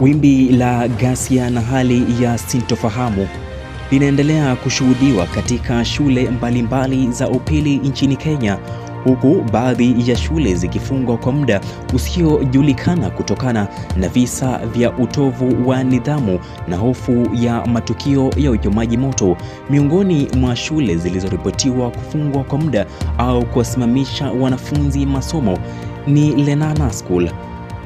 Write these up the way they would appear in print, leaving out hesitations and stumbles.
Wimbi la ghasia na hali ya sintofahamu linaendelea kushuhudiwa katika shule mbalimbali za upili nchini Kenya, huku baadhi ya shule zikifungwa kwa muda usiojulikana kutokana na visa vya utovu wa nidhamu na hofu ya matukio ya uchomaji moto. Miongoni mwa shule zilizoripotiwa kufungwa kwa muda au kuwasimamisha wanafunzi masomo ni Lenana School,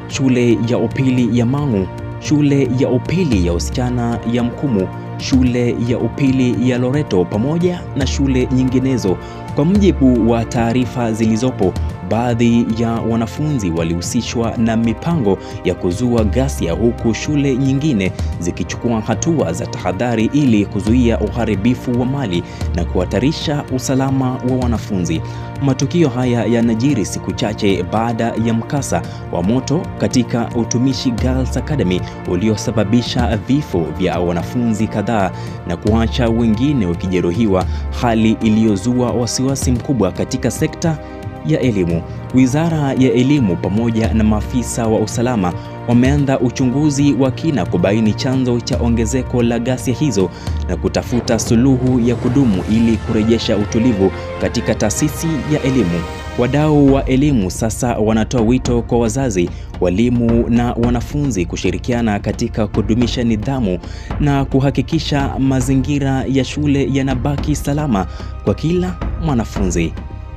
shule ya upili ya Mangu, shule ya upili ya wasichana ya Mkumu, shule ya upili ya Loreto pamoja na shule nyinginezo. Kwa mujibu wa taarifa zilizopo, baadhi ya wanafunzi walihusishwa na mipango ya kuzua ghasia, huku shule nyingine zikichukua hatua za tahadhari ili kuzuia uharibifu wa mali na kuhatarisha usalama wa wanafunzi. Matukio haya yanajiri siku chache baada ya mkasa wa moto katika Utumishi Girls Academy uliosababisha vifo vya wanafunzi kadhaa na kuacha wengine wakijeruhiwa, hali iliyozua wasiwasi mkubwa katika sekta ya elimu. Wizara ya Elimu pamoja na maafisa wa usalama wameanza uchunguzi wa kina kubaini chanzo cha ongezeko la ghasia hizo na kutafuta suluhu ya kudumu ili kurejesha utulivu katika taasisi ya elimu. Wadau wa elimu sasa wanatoa wito kwa wazazi, walimu na wanafunzi kushirikiana katika kudumisha nidhamu na kuhakikisha mazingira ya shule yanabaki salama kwa kila mwanafunzi.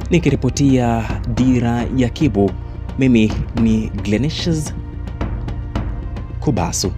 Nikiripotia Dira ya Kibu, mimi ni Glenicious Kubasu.